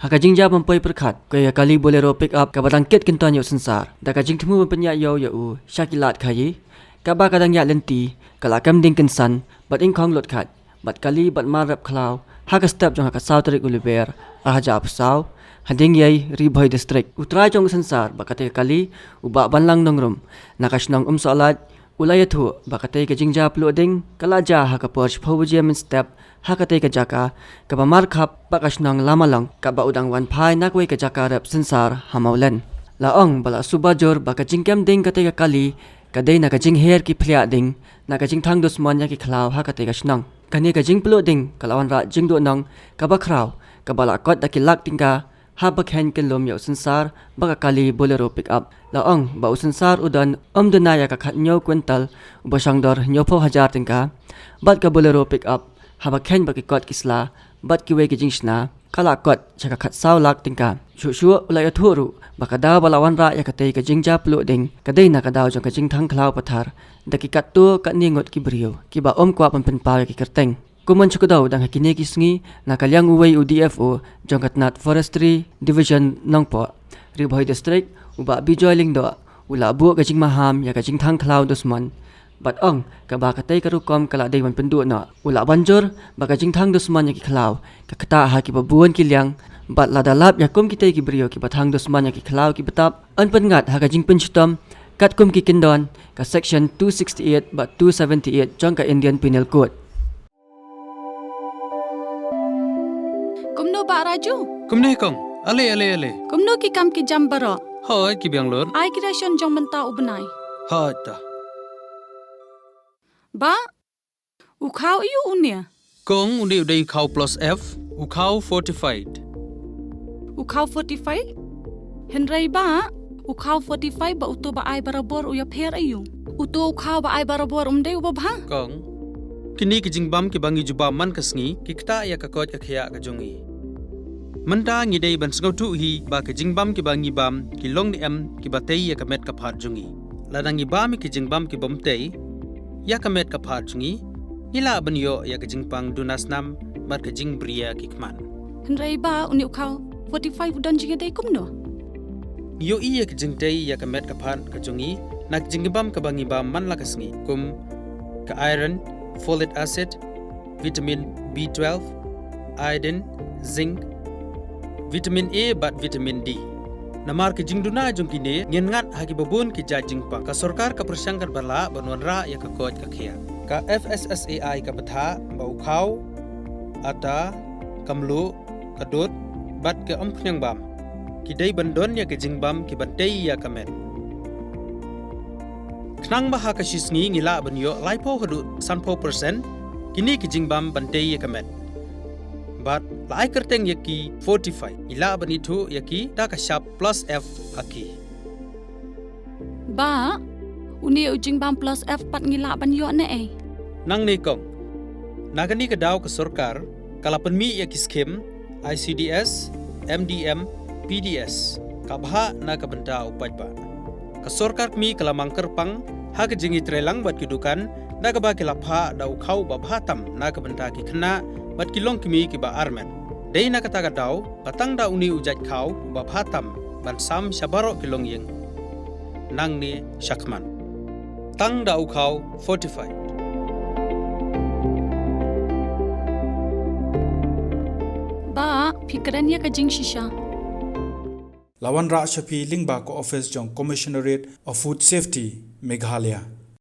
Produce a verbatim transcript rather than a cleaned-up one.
Ka jingjia bym poi pyrkhat, ka kali Bolero pickup kaba dang kit kynton ïa u synsar, da ka jingthmu ban pynïaid ïew ïa u sha ki lad khaïi, kaba ka dang ïaid lynti, ka la kem ding kynsan bad ingkhong lut khat, bad kali bad mar rep khlaw ha ka step jong ka saw tarik u Lber ar hajar arphew saw, ha Dingiei, Ri Bhoi District. U trai jong u synsar bad katei ka kali, u Bah Banlang Nongrum, na ka shnong Umsohlait, u la ïathuh ba katei ka jingjia pluh ding ka la jia ha ka por shiphew baje mynstep ha katei ka jaka kaba markhap bad ka shnong Lamalong, kaba u dang wan phai na kawei ka jaka rep synsar ha Mawlyn. La ong ba la suba jur ba ka jingkem ding katei ka kali ka dei na ka jingher ki phliah ding na ka jingthang dusmon ïa ki khlaw ha katei ka shnong. Kane ka jingpluh ding ka la wanrah jingduhnong kaba khraw, kaba la kot da ki lak tyngka, haba kheiñ kyllum ïa u synsar bad ka kali Bolero pickup. La ong ba u synsar u don ym duna ïa ka khathynñiew kwintal, uba shong dor hynñiewphew hajar tyngka, bad ka Bolero pickup, haba kheiñ bad ki kot ki sla bad kiwei ki jingshna, ka la kot sha ka khatsaw lak tyngka. Shuh shuh u la ïathuh ruh ba ka daw ba la wanrah ïa katei ka jingjia pluh ding ka dei na ka daw jong ka jingthang khlaw pathar da ki katto katne ngut ki briew kiba ym kwah ban pynpaw ïa ki kyrteng. Kum ban shu kdew dang ha kine ki sngi, na ka liang uwei u D F O jong ka tnat Forestry Division Nongpoh, Ri Bhoi District, u Bah Bijoy Lyngdoh, u la buh ka jingmaham ïa ka jingthang khlaw dusmon, bad ong kaba katei ka rukom ka la dei ban pynduh noh. U la ban jur ba ka jingthang dusmon ïa ki khlaw ka ktah ha kiba bun ki liang, bad lada lap ïa kum kitei ki briew kiba thang dusmon ïa ki khlaw ki btap, yn pynngat ha ka jingpynshitom katkum ki kyndon ka Section two sixty-eight bad two seventy-eight jong ka Indian Penal Code. Kumno Bah Raju? Kumne kong, ale ale ale. Kumno ki kam ki jam baroh? Hoi, ki biang lut. Ai ki ration jong mynta u bnai. Hoi ta. Bah, u khaw aiu une? Kong, une u dei u khaw plus F, u khaw fortified. U khaw fortified? Hynrei Bah, u khaw fortified bad uto ba ai barabor u ïapher aiu? Uto u khaw ba ai barabor um dei uba bha? Kong, kine ki jingbam kiba ngi ju bam man ka sngi ki ktah ïa ka koit ka khiah ka jong ngi. Mynta ngi dei ban sngewthuh hi ba ki jingbam kiba ngi bam ki long ne em kiba tei ïa ka met ka phad jong ngi. Lada ngi bam ïa ki jingbam kibym tei ïa ka met ka phad jong ngi, ngi lah ban ïoh ïa ka jingpang duna snam bad ka jingbriew ki khmat. Hynrei Bah, une u khaw fortified u don jingïadei kumno? Ngi ïohi ïa ka jingtei ïa ka met ka phad ka jong ngi na ka jingbam kaba ngi bam man la ka sngi, kum ka iron, folic acid, vitamin B twelve, iodine, zinc, vitamin A bad vitamin D. Namar ka jingduna jong kine, ngin ngat ha kiba bun ki jait jingpang. Ka sorkar ka pyrshang katba lah ban wanrah ïa ka koit ka khiah. Ka F S S A I ka bthah ba u khaw, ata, ka mluh, ka dud bad ka umkhniang bam ki dei ban don ïa ki jingbam kiban tei ïa ka met. Khnang ba ha ka shi sngi ngi lah ban ïoh laiphew haduh sanphew percent kine ki jingbam ban tei ïa ka met. Bad la ai kyrteng ïa ki fortified, ngi lah ban ithuh ïa ki da ka shap plus F ha ki. Bah, une u jingbam plus F pat ngi lah ban ïoh ne ei? Nangne kong, na kane ka daw ka sorkar ka la pynmih ïa ki skim I C D S, M D M, P D S, ka bhah na ka bynta u paidbah. Ka sorkar kmie ka la mang kyrpang ha ka jingïatreilang bad ki dukan da kaba ki la phah da u khaw uba bha tam na ka bynta ki khynnah bad ki longkmie kiba armet. Dei na kata ka daw ba tang da une u jait khaw uba bha tam ban sam sha baroh ki longïing nangne shakhmat. Tang da u khaw fortified. Bah, phi kren ïa ka jingshisha. La wanrah sha phi lyngba ka office jong Commissionerate of Food Safety, Meghalaya.